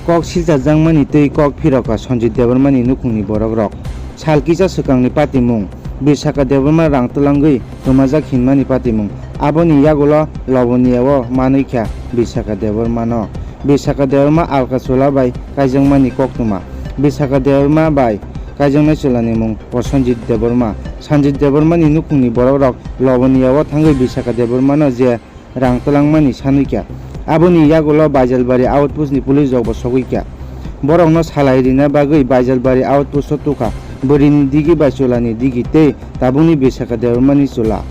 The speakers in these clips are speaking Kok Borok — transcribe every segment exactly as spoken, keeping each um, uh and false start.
Kok silchajakmani tei kok phirokha Sanjit Debbarmani nukhungni borokrok. Sal kisa swkangni patimung, Bisakha Debbarma rang twlangwi twmajak hinmani patimung. Aboni yagulo Loboniya-o manwi kha Bisakha Debbarmano. Bisakha Debbarma alka chwla bai kaijakmani koktwma. Bisakha Debbarma bai kaijaknai chwlani mung Prosenjit Debbarma. Sanjit Debbarmani nukhungni borokrok Loboniya-o thangwi Bisakha Debbarmano je rang twlangmani sanwi kha. Aboni yagulo Baijalbari outpost ni police rok bo sogwi kha. Borokno salai rina bagwi Baijalbari outpost o tukha bwrwini digi bai chwlani digi tei tabukni Bisakha Debbarmani chwla.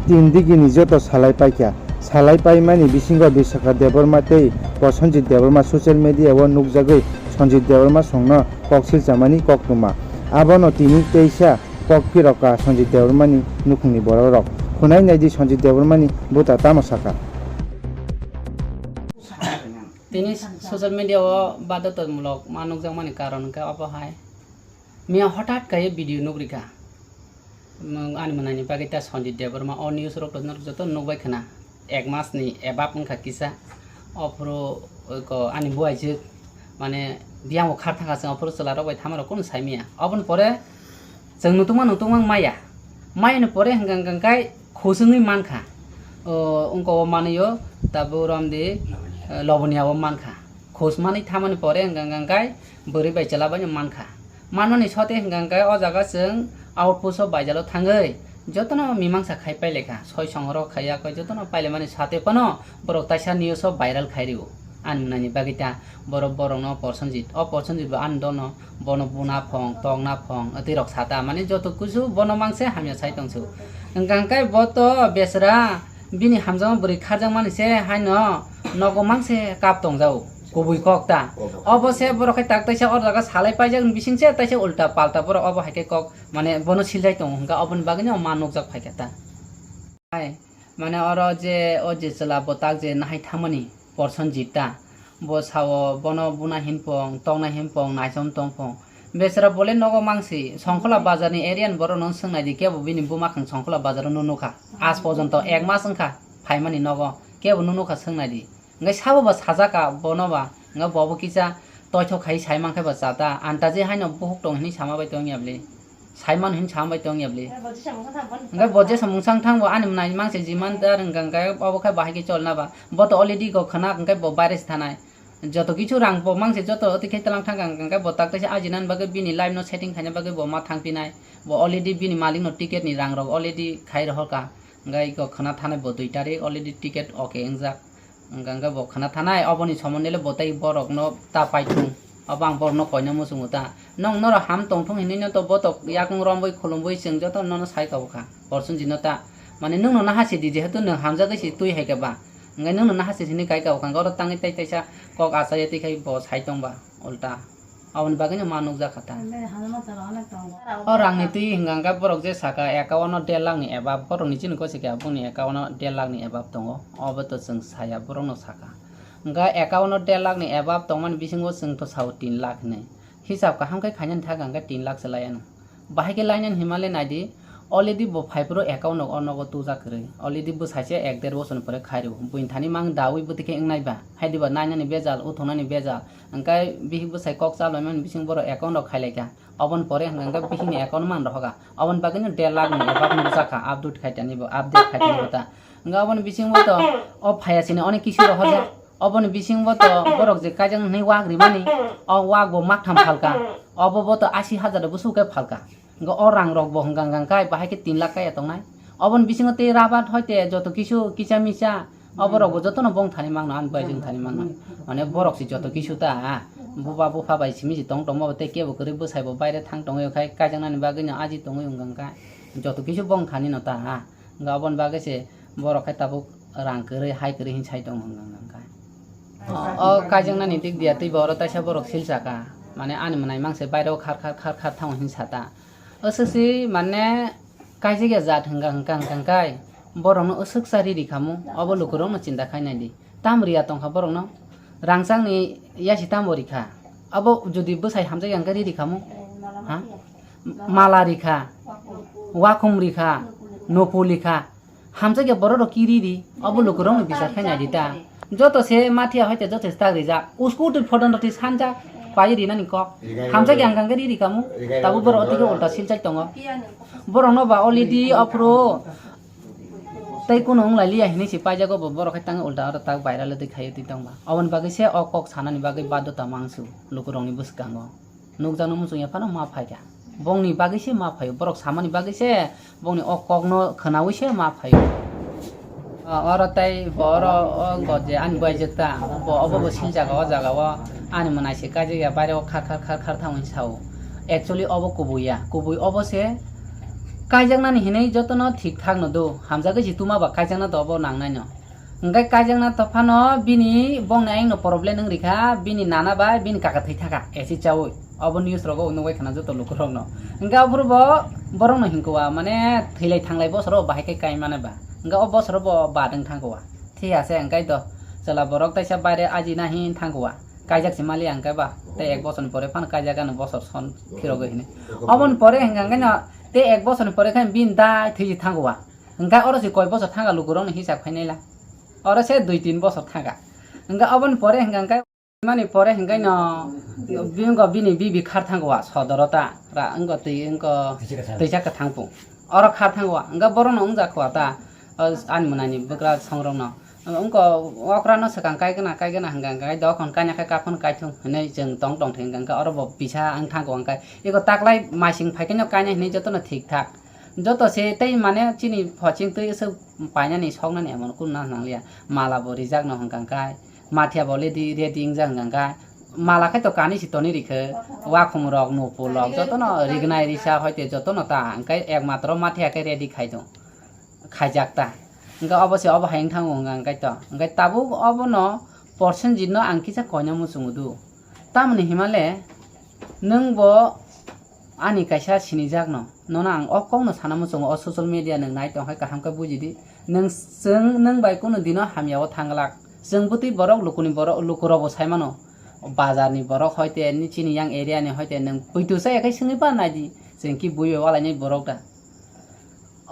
Tin digini joto salai paikha. Salai paimani bisingo Bisakha Debbarma tei Prosenjit Debbarma social media o nukjagwi Sanjit Debbarma songno kok silchamani koktwma. Abono tini teisa kok phirokha Sanjit Debbarmani nukhungni borokrok. Khwnai naidi Sanjit Debbarmani buta tamo sakha. Tini social media o badotomulok ma nukjakmani karon hwnkhe obo hai. Miya hothat kaiye video nukrikha. Nwng ani mwnaini bagwi ta Sanjit Debbarma o news rok to joto nukbai khna. Ek mas ni ebab wngkha kisa. Ophuru ko ani buaijwk mane biyang bo khar thangkha chwng ophuru chwla rok bai thamarok kunu saimaya. Oboni pore chwng nutungma nutungma maya. Mayani pore hwnkha hwnkha khai khosungwi mankha. O wngko o manwi o tabuk romdi, eh, Loboniya o mankha. Khosmani thamani pore hwnkha hwnkha khai bwrwi bai chwla baino mankha. Manmani sote hwnkha hwnkha o jaga chwng outpost o baijalo thangwi jotono mimangsa khai pailekha. Soi songrok khaiya koi jotono pailaimani sate phano borok taisa news o viral khai rio. Ani mwnani bagwi ta borok borokno Prosenjit. O Prosenjit bo ani dono bono buna phong, tokna phong, twi rok sata. Mane joto kusu bono mangse hamya sai tongsu. Hwnkha hwnkha bo to besra bini hamjakma bwrwi kharjakmani se haino nogo mangse kap tongjao. Kubui kok ta. Obo se borok khai tak taisa o jaga salai paijak bising se taisa ulta palta borok obo hai khe kok mane bono siljai tongo hwnkha oboni bagwi no ma nukjak phaikha ta. Hai, mane oro je o je chwla bwtak je nahai thangmani Prosenjit ta. Bo sao bono buna hinpong, tokna hinpong, naichom tongpong. Besra bole nogo mangsi, Songkhola bazar ni area ni borok no swngnai di, kebo bini buma khang Songkhola bazar o nukha. Aaj porjonto ek mas wngkha phaimani nogo, kebo nukha swngnai di. Hwnkhe sabo ba sajaka bono ba, hwnkhe bobo kisa toithok khai sai mankhe ba chata, antaji haino buhuk tong hinwi sama bai tong yabli. Saiman hinwi sama bai tong yabli. Hwnkhe bo jesa mungsang thang bo ani mwnai mangse jiman ta rwngkha hwnkhe obo khe bahai khe cholna ba. Bo to already go khwna hwnkhe bo baire se thanai. Joto kichu rang bo mangse joto twi khe tlang thang kha hwnkhe bo tak taisa ajinani bagwi bini life no setting khaina bagwi bo ma thangphinai. Bo already bini malik no ticket ni rang rok already khai rohor kha. Hwnkhe go khwna thanai bo dui tarik already ticket okay wngjak. Hwnkha hwnkhe bo khwna thanai, oboni somonde le bo tei borokno ta paithung. Obo ang borokno koina muchungo ta. Nwng norok ham tongthung hinwi no to botok yakung romwi khulumwi chwng joto nono sai kabo kha. Prosenjit no ta. Mane nwng no naha sidi, jehetu nwng hamjagwi si twi hai khe ba. Hwnkhe nwng no naha sidi hinwi kai kabo kha. Hwnkhe oro tangwi tei teisa kok achaiya twi khai bo sai tong ba ulta. Aboni bagwino ma nukjak kha ta. O rangni twi hwnkha hwnkhe borok je saka account o der lakh ni above, borokni chini gosika boni account o der lakh ni above tongo, obo to chwng saya, borokno saka. Hwnkha account o der lakh ni above tongmani bisingo chwng to sao tin lakh hinwi. Hisab kaham khe khainani thaka hwnkhe tin lakh se laianw. Bahai khe lainani hinmale naidi, already bo phaiphuru account o o nogo tujak kwrwi. Already bwsai se ek der bosor ni pore khairw. Buini thani mang dawi bwtwi khe wngnai ba. Haidiba nainani bejal, uthunani bejal. Hwnkhe bihik bwsai kok chalai mani bising borok account rok khailai kha. Oboni pore hwnkhe bihikni account man rohoka. Oboni bagwino der lakh ni above nukjak kha, update khai tani bo, update khai tani bo ta. Hwnkhe oboni bisingo to o phaiya sini onek kisu rohorjak. Oboni bisingo to borok je kaijak hwnwi wak rimani, o wak bo maktham phalka. Obo bo to asi hajar bo sukhe phalka. Hwnkhe o rang rok bo hwnkha hwnkha khe bahai khe tin lakh kaya tongnai. Oboni bisingo tei rabar hoite joto kisu kisa misa, o borok bo jotono bong thani mangno, ani bai jwng thani mangno. Mane borok se joto kisu ta, buba bupha bai simi se tong tongma bo tei kebo kwrwi bwsai bo baire thang tongwi khai kaijaknani bagwi no aji tongwi wng kha. Joto kisu bong thani no ta, hwnkhe oboni bagwi se borok khai tabuk rang kwrwi hai kwrwi hin sai tong wng kha. O kaijaknani dik dia tei bo oro taisa borok silsa kha. Mane ani mwnai mangse baire o khar khar khar khar thango hin sa ta. Aswk se mane kaijak ya jat hwnkha hwnkha hwnkha hwnkhe borokno aswk cha riri khamu, obo lukurokno chinta khai nai di. Tam riya tongkha borokno? Rangchakni yasi tamo rikha? Abo jodi bwsai hamjak ya hwnkhe riri khamu? Ha? Mala rikha, wakhum rikha, nopo rikha. Hamjakya borok rok kiri di, obo lukurokni bichar khai nai di ta. Joto se mathiya hoite joto se tak rijak. Usku twi photon roti sanjak pai rinani kok. Hamsa khe ang kangkhe riri kamu. Tabu borok tike ulta silchak tongo. Borok no ba already aphuru tei kuno wng lai liya hinwi se paijago bo borok khai tango ulta aro tak viral twi khaio twi tongba. Oboni bagwi se o kok sanani bagwi badota mangsu lukurokni bwskango. Nukjakno muchungya phano ma phaikha. Bongni bagwi se ma phaio, borok samani bagwi se, bongni o kokno khwnawi se ma phaio. O, oro tei bo oro o go je ani bai jeta, bo obo bo sil jaga o jaga o ani mwnai se kaijak ya baire o khar khar khar khar thangwi sao. Actually obo kubui ya, kubui obo se kaijaknani hinwi jotono thik thak no do, hamjagwi se tuma ba kaijakna do obo nangnai no. Hingke kaijakna to phano bini bongni ayang no problem wng rikha, bini nana bai bini kaka thwi thaka, acid chaui. Obo news rogo nugwi khna joto lukurok no. Hingke aphuru bo borok no hingkwa, mane thwilai thanglai bosoro bahai khe kai mane ba. Hingke o bosoro bo bad wng thangkwa. Thik ase hingke to chwla borok taisa baire ajina hin thangkwa. Kaijak se mali hingke ba. Tei ek bosor ni pore phano kaijak ano bosor son khirogwi hini. Oboni pore hingke hingke no tei ek bosor ni pore khe bini dai thwi thangkwa. Hingke oro se koi bosor thangkha lukurok no hisab khainai la. Oro se dui tin bosor thangkha. Hingke oboni pore hingke hingke mani pore hingke no bini go bini bibi khar thangkha sodoro ta ra wngko twi wngko twisa kwthang pung. Oro khar thangkha hingke borok no wngjakha ta ani mwnani bwkra songrok no. Wngko okra no swkang kai gana kai gana hingke hingke dokhon kaina khe kaphon kaithung hinui chwng tong tong thai hingke oro bo pisa wng thangkha hingke eko taklai masing phaikhe no kaina hinui jotono thik thak. Joto se tei mane chini phoching twi aswk painani soknani emon kunu nang nanglia. Mala bo rijak no hwnkha khe, mathiya bo ready, ready wngjak hwnkha khe, mala khai to kanui se tonwi rikhe, wakhum rok, nupul rok, jotono rignai risa hoite jotono ta, hwnkhe ekmatro mathiya khe ready khai do, khaijak ta. Hwnkhe obo se obo hai wng thango hwnkha khe to. Hwnkhe tabuk obono Prosenjit no ang kisa koina muchungo do. Tamoni himale nwng bo ani kaisa sinijakno, nono ang o kokno sana muchungo, o social media nwng nai tong hai kaham khe buji di. Nwng chwng nwng bai kunu dino hamya o thang glak. Chwng bwtwi borok lukuni borok, lukurokbo sai mano. Bazar ni borok hoite, ni chini yang area ni hoite nwng poito chaya khe swngwi pa nai di. Chwng ki bui bai walainai borok da.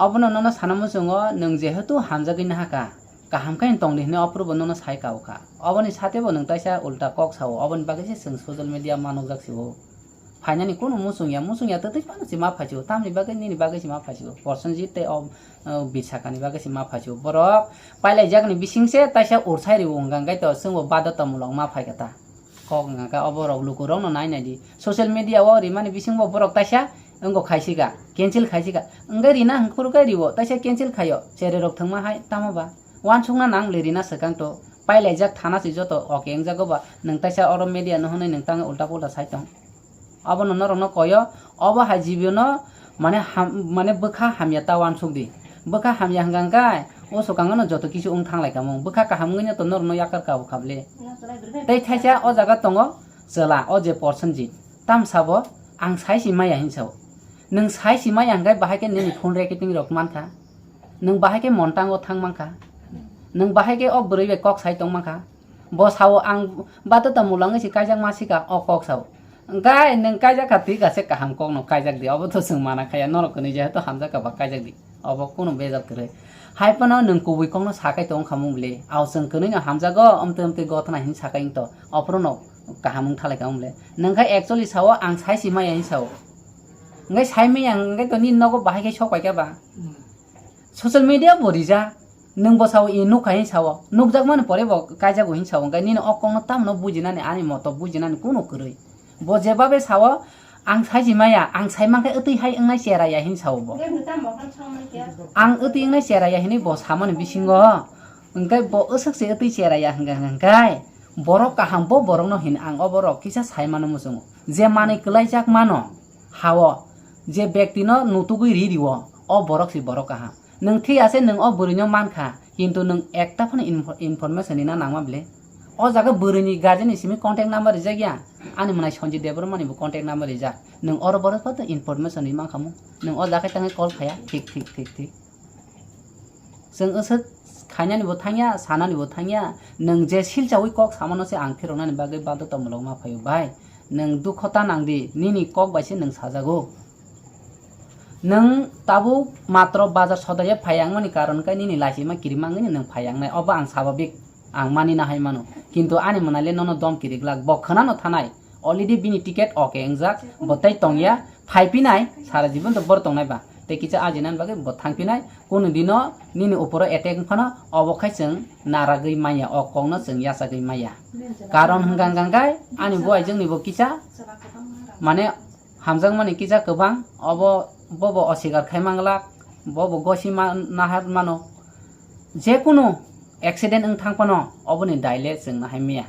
Obono nono sana muchungo, nwng jehetu hamjagwi nahakha, kaham khe tong di hinwi ophurubo nono sai ka-o kha. Oboni satebo nwng taisa ulta kok sao, oboni bagwi se chwng social media ma nukjak sio. Phainani kunu muchung ya, muchung ya twtwi phano se ma phaisio, tamni bagwi nini bagwi se ma phaisio. Prosenjit tei o, o, Bisakani bagwi se ma phaisio. Borok pailaijakni bising se taisa ursai rio hwnkha khe to chwngbo badota mulok ma phaikha ta. Kok hwnkha khe obo rok lukurokno nai nai di. Social media o rimani bisingbo borok taisa wngkha khaisika, cancel khaisika. Wngkhe rina hwnkhe phuru khe rio, taisa cancel khaio. Chererok thwngma hai tamo ba? Uansukna nang le rina swkang to. Pailaijak thana se joto oke wngjago ba. Nwng taisa oro media no hwnwi nwng tangwi ulta pulta sai tong. Obono norokno koyo, obo hai jibino mane ham-, mane bwkha hamya ta uansuk di. Bwkha hamya hwnkha khe o swkango no joto kisu wng thanglai kamung. Bwkha kaham wngwi no to norokno yakar ka bwkha bwle. Tei thaisa o jaga tongo chwla, o je Prosenjit. Tam sabo ang sai si maya hin sao. Nwng sai si maya hwnkhe bahai khe nini phone recording rok mankha. Nwng bahai khe montango thang mankha. Nwng bahai khe o bwrwi bai kok sai tong mankha. Bo sao ang bato ta mulangwi se kaijak ma sika o kok sao. Hwnkhe nwng kaijak kha twi kha se kaham kokno kaijak di, obo to chwng mana khaya, norok kwnwi jehetu hamjak kha ba kaijak di, obo kunu bejal kwrwi. Hai phano nwng kubui kokno sakai tong kha mung bwle, ao chwng kwnwi no hamjago, amtwi amtwi gothana hin sakai wng to, ophuru no kaham wng thalai kha mung bwle. Nwng khe actually sao ang sai si maya hin sao. Hwnkhe sai maya hwnkhe to nini nogo bahai khe sok pai kha ba? Social media bo rijak. Nwng bo sao, i nukha hin sao. Nukjakmani pore bo kaijago hin sao. Hwnkhe nini o kokno tamno bujinani, ani moto bujinani kunu kwrwi. Bo jebabe sao, ang saisi maya, ang sai mankhe wtwi hai wngnai chera ya hin sao bo. Ang wtwi wngnai chera ya hinwi bo samani bisingo. Hwnkhe bo wswk se wtwi chera ya hwnkha hwnkhe. Borok kaham bo borokno hin ang o borok kisa sai mano muchungo. Je manwi kwlaijak mano, hao, je bektino nutugwi ri rio, o borok se borok kaham. Nwng thik ase, nwng o bwrwino mankha, kintu nwng ekta phano info-, information rina nangma bwle. O jaga bwrwini guardian ni simi contact number rijak ya, ani mwnai Sanjit Debbarma ni bo contact number rijak. Nwng oro borok photo information ri mankha mo. Nwng o jaga tangwi call khaya, thik, thik, thik, thik. Chwng wswk khainani bo thangya, sanani bo thangya. Nwng je silchawi kok samano se ang phiroknani bagwi badota mulok ma phaio, bai. Nwng dukho ta nang di, nini kok bai se nwng sajago. Nwng tabuk matro bazar sodaiya phai wngmani karon khe nini laisima kirima wngwi nwng phai wngnai, obo ang sababik. Ang mani na hai mano. Kintu ani mwnai le nono dom kirik lak. Bo khwnano thanai. Already bini ticket okay wngjak. Bo tei tongya. Phai pinai. Sara jibon to bor tongnai ba. Tei kisa ajinani bagwi bo thang pinai. Kunu dino nini uporo attack wngphano obo khai chwng naragwi manya. O kokno chwng yachagwi maya. Karon hwnkha hwnkha khai ani buai jwngni bo kisa mane hamjakmani kisa kwbang. Obo bobo osikar khai manglak. Bobo gosi ma-, nahar mano. Jekunu accident wng thang phano oboni daile chwng nahai maya.